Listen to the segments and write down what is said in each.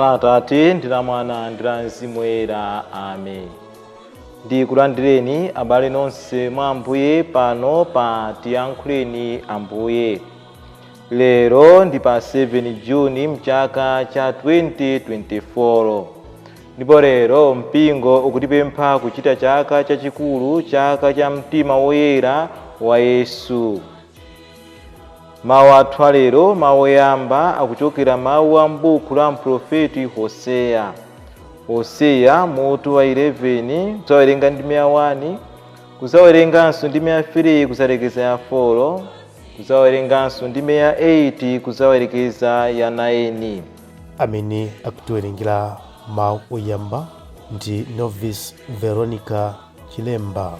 La Atate ndi la Mwana ndi la Mzimu Woyera. Amen. Ndikulandireni abale nonse mwa Ambuye pano pa Tiyankhuleni Ambuye. Lero ndi pa 7 Juni mchaka cha 2024, ndipo lero mpingo ukutipempha kuchita chaka chachikulu, chaka cha mtima woyera wa Yesu. Mawu athu alero, mawu oyamba, akuchokera mawu a m'buku la mprofeti Hoseya. Hoseya mutu wa 11, kuzawerenga ndime ya 1, kuzawerenganso ndime ya 3 kuzalekeza ya 4, kuzawerenganso ndime ya 8 kuzawerekeza ya 9. Amene akutiwerengera mawu oyamba ndi Novice Veronica Chilemba,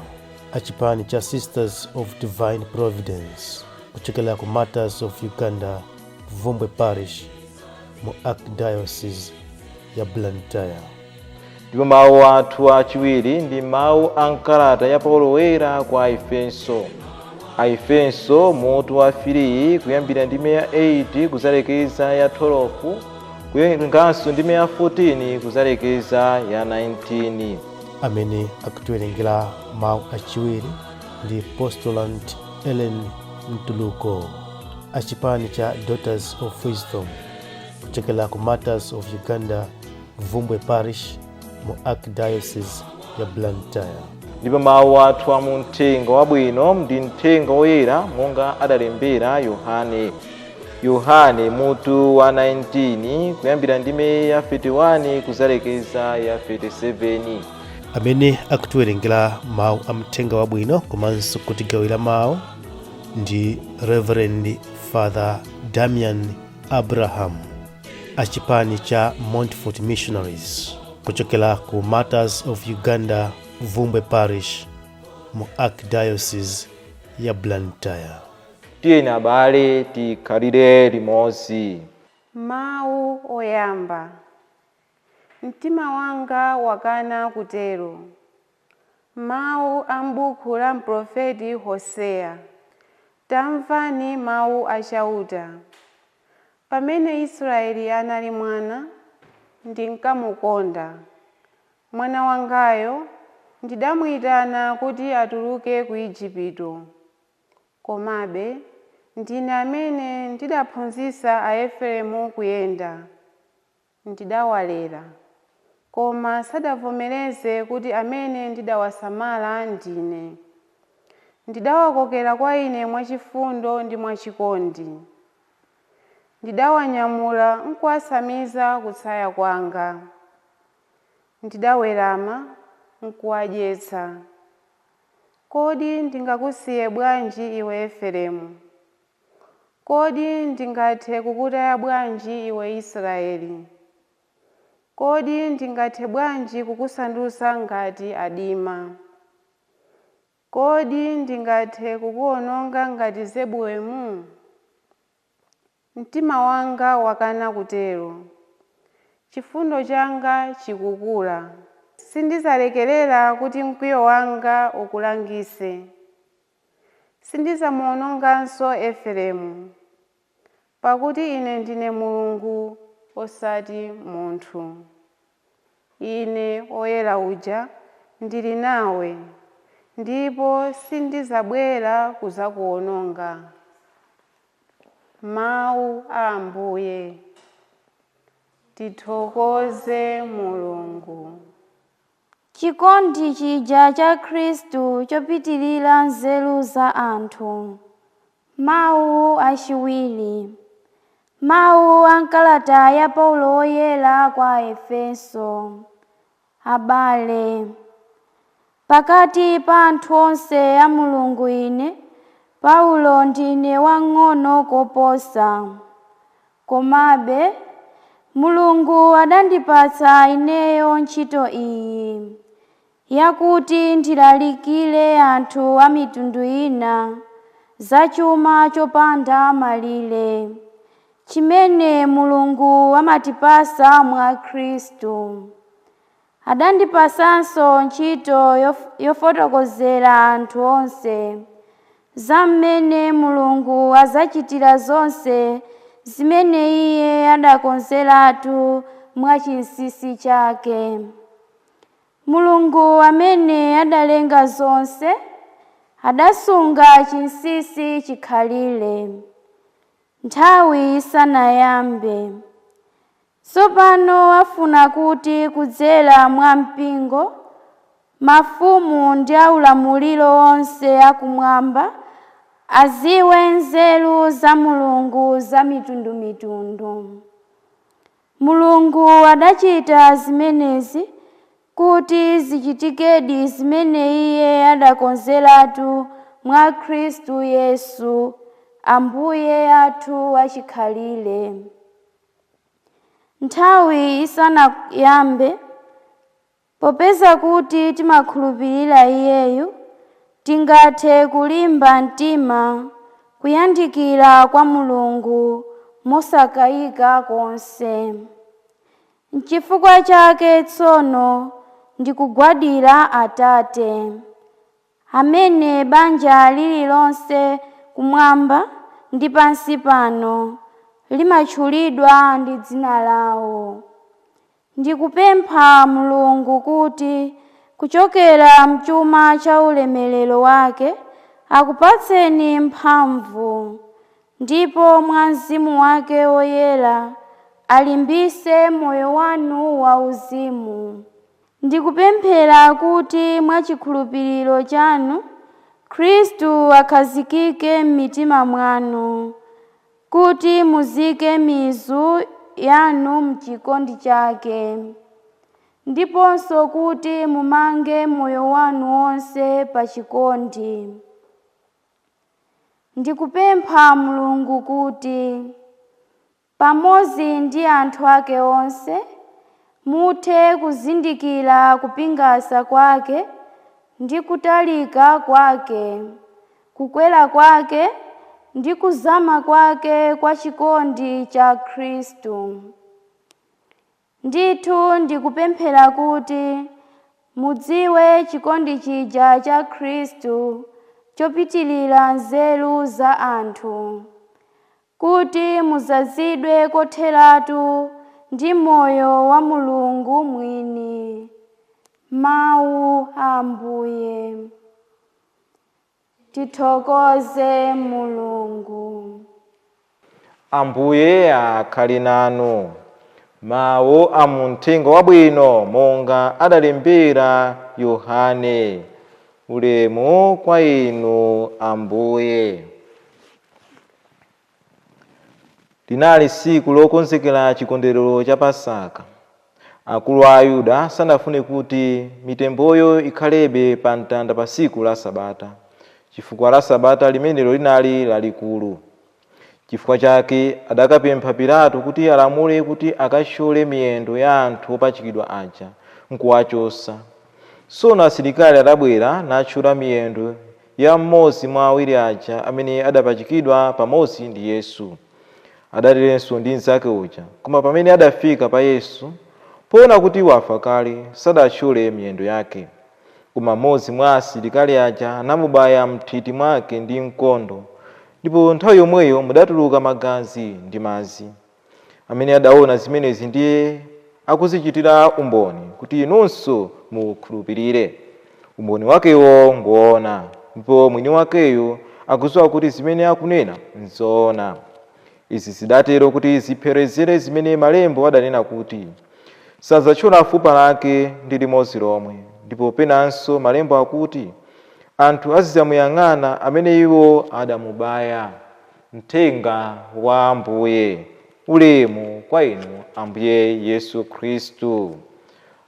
achipani cha Sisters of Divine Providence, kuchokera ku Martyrs of Uganda, Bvumbwe Parish, mu Archdiocese ya Blantyre. Ndipo mawu athu achiwiri ndi mawu a mkalata ya Paulo Woyera kwa Aefeso. Aefeso mutu wa 3, kuyambira ndime ya 8 kuzalekeza ya 12, kuwerenganso ndime ya 14 kuzalekeza ya 19. Amene akutiwerengera mawu achiwiri ndi Postulant Ellen Mtuluko, achipani cha Daughters of Wisdom, kuchokera ku Martyrs of Uganda, Bvumbwe Parish, mu Archdiocese ya Blantyre. Ndipo mawu athu a muthenga wabwino ndi mthenga woyera monga adalembera Yohane. Yohane mutu wa 19, kuyambira ndime ya 31 kuzalekeza ya 37. Amene akutiwerengera mawu a mthenga wabwino komanso kutigawira mawu ndi Reverend Father Damian Abraham, achipani cha Montfort Missionaries, kuchokera ku Martyrs of Uganda, Bvumbwe Parish, mu Archdiocese ya Blantyre. Tiyeni abale, tikhalire limodzi. Mawu oyamba. Mtima wanga wakana kutero. Mawu a m'buku la mprofeti Hoseya. Tamvani mawu a Chauta. Pamene Israeli anali mwana, ndinkamukonda. Mwana wangayo ndidamuyitana kuti atuluke ku Igupto. Komabe ndine amene ndidaphunzitsa Aefereimu kuyenda. Ndidawalera, koma sadavomereze kuti amene ndidawasamala ndine. Ndidawakokera kwa ine mwachifundo ndi mwachikondi. Ndidawanyamula nkuwasamiza kutsaya kwanga. Ndidawerama nkuwadyetsa. Kodi ndingakusiye bwanji iwe Efereimu? Kodi ndingathe kukutaya bwanji iwe Israeli? Kodi ndingathe bwanji kukusandutsa ngati Adima? Kodi ndingathe kukuwononga ngati Zeboimu? Mtima wanga wakana kutero. Chifundo changa chikukula. Sindizalekerera kuti mkwiyo wanga ukulangise. Sindizamuwononganso Efereimu, pakuti ine ndine Mulungu osati munthu. Ine Oyera uja ndili nawe, ndipo sindizabwera kudzakuwononga. Mawu a Ambuye. Tithokoze Mulungu. Chikondi chija cha Khristu chopitirira nzeru za anthu. Mawu achiwiri. Mawu a mkalata ya Paulo Woyera kwa Aefeso. Abale, pakati pa anthu onse a Mulungu, ine Paulo ndine wang'ono koposa. Komabe Mulungu adandipatsa ineyo ntchito iyi, yakuti ndilalikire anthu a mitundu ina za chuma chopanda malire chimene Mulungu amatipasa mwa Khristu. Adandipasanso ntchito yofotokozera anthu onse za mmene Mulungu adzachitira zonse zimene Iye adakonzeratu. mwa chinsinsi chake. Mulungu amene adalenga zonse adasunga chinsinsi chikhalire nthawi isanayambe. Tsopano afuna kuti kudzera mwa mpingo mafumu ndi aulamuliro onse akumwamba aziwe nzeru za Mulungu za mitundumitundu. Mulungu adachita zimenezi kuti zichitikedi zimene Iye adakonzeratu mwa Khristu Yesu, Ambuye athu wachikhalire. Nthawi isanayambe, popeza kuti timakhulupirira Iyeyu, tingathe kulimba mtima kuyandikira kwa Mulungu mosakayika konse. N'chifukwa chake tsono ndikugwadira Atate, amene banja lililonse kumwamba ndi pansi pano limatchulidwa ndi dzina lawo. Ndikupempha Mulungu kuti kuchokera mchuma cha ulemerero wake akupatseni mphamvu, ndipo mwa Mzimu wake Woyera alimbise moyo wanu wauzimu. Ndikupemphera kuti mwa chikhulupiriro chanu Khristu akhazikike m'mitima mwanu, kuti muzike mizu yanu m'chikondi chake, ndiponso kuti mumange moyo wanu wonse pa chikondi. Ndikupempha Mulungu kuti pamodzi ndi anthu ake onse muthe kuzindikira kupingasa kwake ndi kutalika kwake, kukwera kwake ndi kuzama kwake kwa chikondi cha Khristu. Ndithu ndikupemphera kuti mudziwe chikondi chija cha Khristu chopitirira nzeru za anthu, kuti muzazidwe kotheratu ndi moyo wa Mulungu mwini. Mawu a Ambuye. Tithokoze Mulungu. Ambuye akhale nanu. Mawu a muthenga wabwino monga adalembera Yohane. Ulemu kwa inu Ambuye. Linali tsiku lokonzekera chikondwerero cha Pasaka. Akulu a Ayuda sanafune kuti mitemboyo ikhalebe pa mtanda pa tsiku la Sabata, chifukwa la Sabata limenelo linali lalikulu. Chifukwa chake adakapempha Pilato kuti alamule kuti akathyole miyendo ya anthu opachikidwa aja nkuwachotsa. Tsono asilikali adabwera nathyola miyendo ya mmodzi mwa awiri aja amene adapachikidwa pamodzi ndi Yesu. Adaterenso ndi mnzake uja, koma pamene adafika pa Yesu, poona kuti wafa kale, sadathyole miyendo yake. Koma mmodzi mwa asilikali aja anamubaya m'nthiti mwake ndi mkondo, ndipo nthawi yomweyo mudatuluka magazi ndi madzi. Amene adaona zimenezi ndiye akuzichitira umboni kuti inunso mukhulupirire. Umboni wakewo ngoona, ndipo mwini wakeyo akudziwa kuti zimene akunena nzoona. Izi zidatero kuti zipherezere zimene malembo adanena kuti, sadzathyola fupa lake ndi limodzi lomwe. Ndipo penanso malembo akuti, anthu azidzamuyang'ana amene iwo adamubaya. Mthenga wa Ambuye. Ulemu kwa inu Ambuye Yesu Khristu.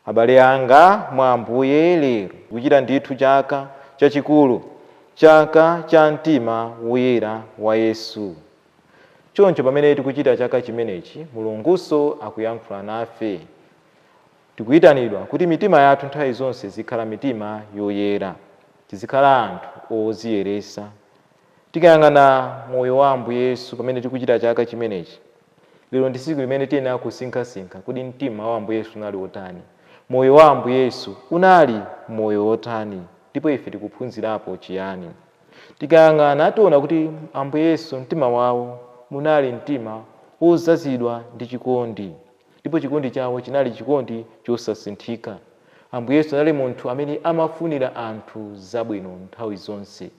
Abale anga mwa Ambuye, lero kuchita ndithu chaka chachikulu, chaka cha mtima woyera wa Yesu. Choncho pamene tikuchita chaka chimenechi, Mulungunso akuyankhula nafe. Tikuyitanidwa kuti mitima yathu nthawi zonse zikhala mitima yoyera, tizikhala anthu odziyeresa. Tikayang'ana moyo wa Ambuye Yesu pamene tikuchita chaka chimenechi, lero ndi tsiku limene tiyenera kusinkhasinkha kuti mtima wa Ambuye Yesu unali wotani, moyo wa Ambuye Yesu unali moyo wotani, ndipo ife tikuphunzirapo chiyani. Tikayang'ana tiona kuti Ambuye Yesu mtima wawo munali mtima wozazidwa ndi chikondi. Ndipo chikondi chawo chinali chikondi chosasinthika. Ambuye Yesu anali munthu amene amafunira anthu zabwino nthawi zonse.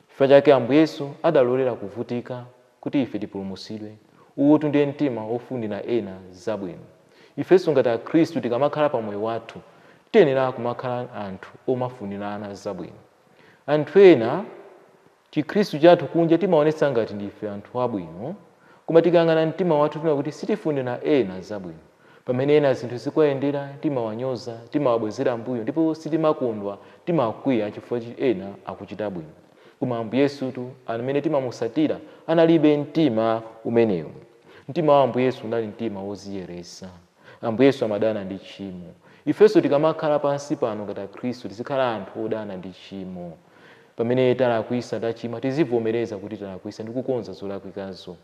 Chifukwa chake Ambuye Yesu adalolera kuvutika kuti ife tipulumutsidwe. Uwu ndiye mtima wofunira ena zabwino. Ifenso ngati Akhristu tikamakhala pa moyo wathu, tiyenera kumakhala anthu omafunirana zabwino. Anthu ena chikhristu chathu kunja timaonetsa ngati ndife anthu abwino, koma tikayang'ana mtima wathu timaona kuti sitifunira ena zabwino. Pamene ena zinthu zikuyendera timawanyoza, timawabwezera mbuyo, ndipo sitimakondwa, timakwiya chifukwa ena akuchita bwino. Koma Ambuye Yesutu amene timamusatira analibe mtima umenewu. Mtima wa Ambuye Yesu unali mtima woziyeresa. Ambuye Yesu amadana ndi tchimo. Ifenso tikamakhala pansi pano ngati Akhristu tizikhala anthu odana ndi tchimo. Pamene talakwisa, tachimwa, tizivomereza kuti talakwisa ndi kukonza zolakwikazo.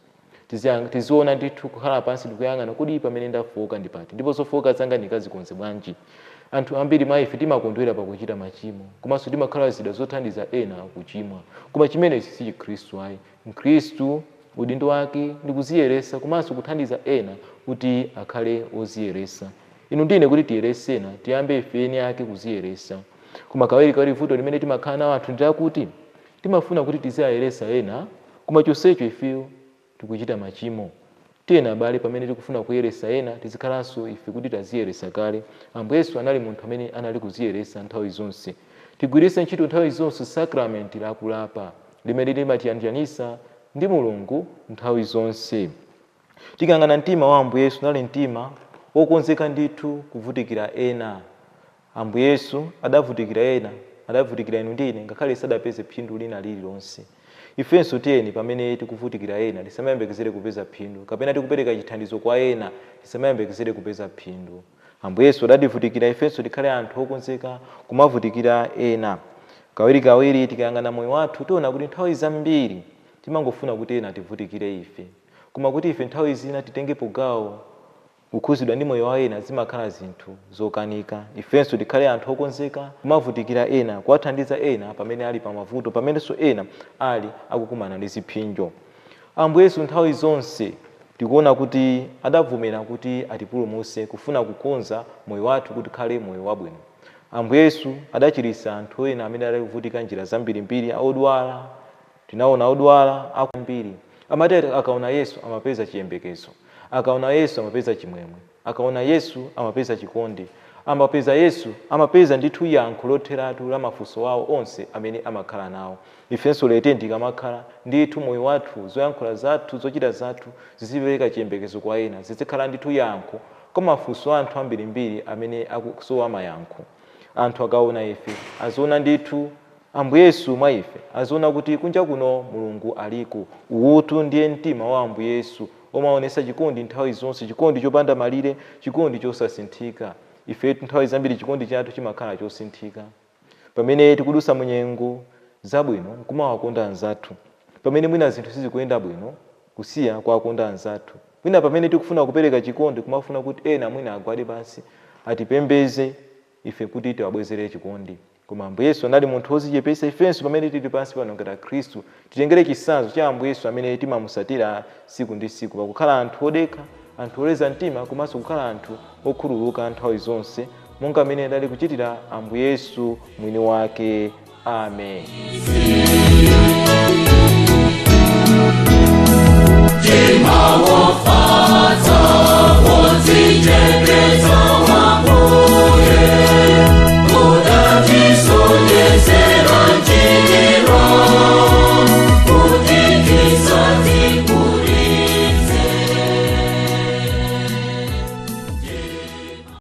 Tiziona ndithu kukhala pansi ndikuyang'ana kodi pamene ndafoka ndi pati, ndipo zofoka zanga ndikazikonze bwanji. Anthu ambiri mwa ife timakondwera pakuchita machimo, komanso timakhala zida zothandiza ena kuchimwa. Koma chimenechi si Chikhristu ayi. Mkhristu udindo wake ndi kuziyeresa komanso kuthandiza ena kuti akhale oziyeresa. Inu ndine kuti tiyerese ena, tiyambe ife eni ake kuziyeresa. Koma kawirikawiri vuto limene timakhala nawo anthu ndi lakuti timafuna kuti tiziyeresa ena, koma chonsecho ifeyo tikuchita machimo. Tiyeni abale, pamene tikufuna kuyeresa ena tizikhalanso ife kuti taziyeresa kale. Ambuye Yesu anali munthu amene anali kuziyeresa nthawi zonse. Tigwiritse ntchito nthawi zonse sakramenti lakulapa limene limatiyanjanisa ndi Mulungu nthawi zonse. Tikayang'ana mtima wa Ambuye Yesu unali mtima wokonzeka ndithu kuvutikira ena. Ambuye Yesu adavutikira ena, adavutikira inu ndi ine, ngakhale sadapeze phindu lina lililonse. Ifenso tiyeni pamene tikuvutikira ena tisamayembekezere kupeza phindu, kapena tikupereka chithandizo kwa ena tisamayembekezere kupeza phindu. Ambuye Yesu adativutikira, ifenso tikhale anthu okonzeka kumavutikira ena. Kawirikawiri tikayang'ana moyo wathu tiona kuti nthawi zambiri timangofuna kuti ena tivutikire ife, koma kuti ife nthawi zina titengepo gawo kukhuzidwa ndi moyo wa ena zimakhala zinthu zokanika. Ifenso tikhale anthu okonzeka kumavutikira ena, kuwathandiza ena pamene ali pamavuto, pamenenso ena ali akukumana ndi zipsinjo. Ambuye Yesu nthawi zonse tikuona kuti adavomera kuti atipulumutse, kufuna kukonza moyo wathu kuti ukhale moyo wabwino. Ambuye Yesu adachiritsa anthu ena amene adali kuvutika njira zambirimbiri, odwala. Tinaona odwala ambiri amati akaona Yesu amapeza chiyembekezo, akaona Yesu amapeza chimwemwe, akaona Yesu amapeza chikondi, amapeza Yesu amapeza ndithu yankho lotheratu la mafunso awo onse amene amakhala nawo. Ifenso lete tikamakhala ndithu moyo wathu, zoyankhula zathu, zochita zathu zizipereka chiyembekezo kwa ena, zizikhala ndithu yankho kwa mafunso anthu ambirimbiri amene akusowa mayankho. Anthu akaona ife aziona ndithu Ambuye Yesu mwa ife, aziona kuti kunja kuno Mulungu aliko. Uwutu ndiye mtima wa Ambuye Yesu omaonesa chikondi nthawi zonse, chikondi chopanda malire, chikondi chosasinthika. Ifetu nthawi zambiri chikondi chathu chimakhala chosinthika. Pamene tikudusa munyengo zabwino nkumawakonda anzathu, pamene mwina zinthu sizikuyenda bwino kusiya kuwakonda anzathu, mwina pamene tikufuna kupereka chikondi kumafuna kuti ena mwina agwade pansi atipembeze ife kuti tiwabwezere chikondi. Koma Ambuye Yesu anali munthu wodzichepetsa. Ifenso pamene tili pansi pano ngati Akhristu titengere chitsanzo cha Ambuye Yesu amene timamusatira tsiku ndi tsiku pakukhala anthu odekha, anthu oleza mtima, komanso kukhala anthu okhululuka nthawi zonse, monga amene adali kuchitira Ambuye Yesu mwini wake. Amen. Mtima wofatsa, wodzichepetsa wa Ambuye.